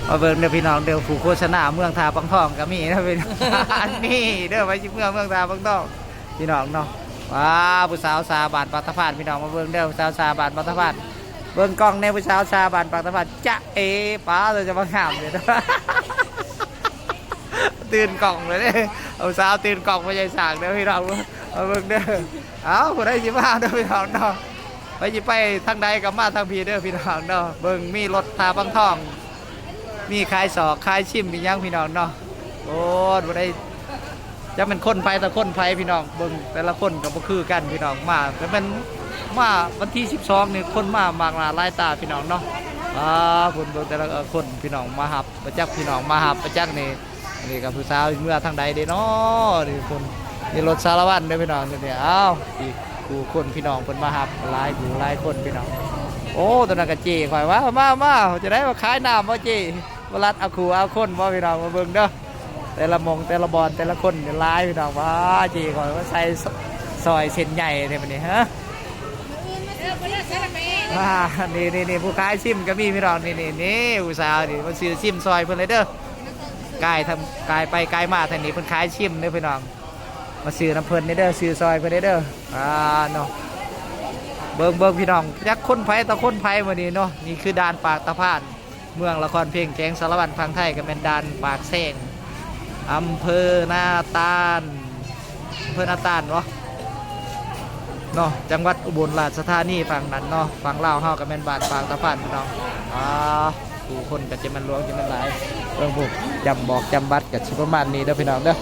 ມາເບິ່ງເດີພີ່ນ້ອງເດີ ຜູ້ໂຄສະນາເມືອງທ່າປາງທອງກໍມີເດີພີ່ນ້ອງ ອັນນີ້ເດີ ໄປຊິເມືອງ ເມືອງທ່າປາງທອງພີ່ນ້ອງເນາະ. ວ້າ ຜູ້ສາວຊາວບ້ານປາກຕາພານ ພີ່ນ້ອງມາເບິ່ງເດີ ຜູ້ສາວຊາວບ້ານປາກຕາພານ ເບິ່ງກ້ອງແດ່ ຜູ້ສາວຊາວບ້ານປາກຕາພານ ຈະເອ ປ້າ ເຈົ້າຈະມາງາມເດີ ຕື່ນກ້ອງເລີຍເດ້ ຜູ້ສາວຕື່ນກ້ອງ ພໍ່ໃຫຍ່ຊ້າງເດີພີ່ນ້ອງ ມາເບິ່ງເດີ. ເອົ້າ ຜູ້ໃດຊິມາເດີພີ່ນ້ອງເນາະ ໃຜຊິໄປທາງໃດກໍມາທາງພີ້ເດີພີ່ນ້ອງເນາະ. ເບິ່ງມີລົດທ່າບາງທອງ ມີຂາຍຊອກຂາຍຊິມອີ່ຫຍັງພີ່ນ້ອງເນາະ. ໂອ້ ບໍ່ໄດ້ ຈັກແມ່ນຄົນໃຜຕໍ່ຄົນໃຜພີ່ນ້ອງ ເບິ່ງແຕ່ລະຄົນກໍບໍ່ຄືກັນພີ່ນ້ອງ. ມາກໍແມ່ນມາວັນທີສິບສອງນີ້ ຄົນມາມາກໜ້າຫຼາຍຕາພີ່ນ້ອງເນາະ. ອ່າ ເບິ່ງແຕ່ລະຄົນພີ່ນ້ອງມາຮັບ ບໍ່ຈັກພີ່ນ້ອງມາຮັບບໍ່ຈັກນີ້. ອັນນີ້ກໍຜູ້ສາວເມືອທາງໃດເດ້ເນາະ ນີ້ຄົນ ນີ້ລົດສາລະວັນເດີພີ່ນ້ອງນີ້. ອ້າວ ອີກຄູ່ຄົນພີ່ນ້ອງເພິ່ນມາຮັບ ຫຼາຍຄູ່ຫຼາຍຄົນພີ່ນ້ອງ. ໂອ້ ຕົວນັ້ນກໍເຈ້ຂ້ອຍ ມາ ມາ ມາ ຈະໄດ້ມາຂາຍນ້ຳບໍ່ເຈ້ ມາລັດເອົາຄູ່ເອົາຄົນບໍ່ພີ່ນ້ອງ. ມາເບິ່ງເດີ ແຕ່ລະໝ່ອງແຕ່ລະບ່ອນ ແຕ່ລະຄົນຫຼາຍພີ່ນ້ອງ. ວ້າ ເຈ້ຂ້ອຍມາໃສ່ ຊ- ຊອຍເສັ້ນໃຫຍ່ແທ້ມື້ນີ້ ຮະ. ອ່າ ນີ້ໆໆ ຜູ້ຂາຍຊິມກໍມີພີ່ນ້ອງ ນີ້ໆໆ ຜູ້ສາວນີ້ ມາຊື້ຊິມຊອຍເພິ່ນເລີຍເດີ. ກາຍທາງ ກາຍໄປກາຍມາທາງນີ້ ເພິ່ນຂາຍຊິມເດີພີ່ນ້ອງ ມາຊື້ນຳເພິ່ນເດີ ຊື້ຊອຍເພິ່ນເດີ. ອ່າ ເນາະ ເບິ່ງ ເບິ່ງພີ່ນ້ອງ ຈັກຄົນໃຜຕໍ່ຄົນໃຜມື້ນີ້ເນາະ. ນີ້ຄືດ່ານປາກຕາພານ ເມືອງລະຄອນເພັງ ແຂວງສາລະວັນ ຝັ່ງໄທກໍແມ່ນດ່ານປາກແຊງ ອຳເພີນາຕານ ອຳເພີນາຕານເນາະ ເນາະ ຈັງຫວັດອຸບົນລາຊະທານີ ຝັ່ງນັ້ນເນາະ. ຝັ່ງລາວເຮົາກໍແມ່ນບ້ານປາກຕາພານພີ່ນ້ອງ. ອ່າ ຜູ້ຄົນກໍຈະແມ່ນຫຼວງ ຈະແມ່ນຫຼາຍ. ເບິ່ງຜູ້ຈຳບອກຈຳບັດກໍຊິປະມານນີ້ເດີພີ່ນ້ອງເດີ.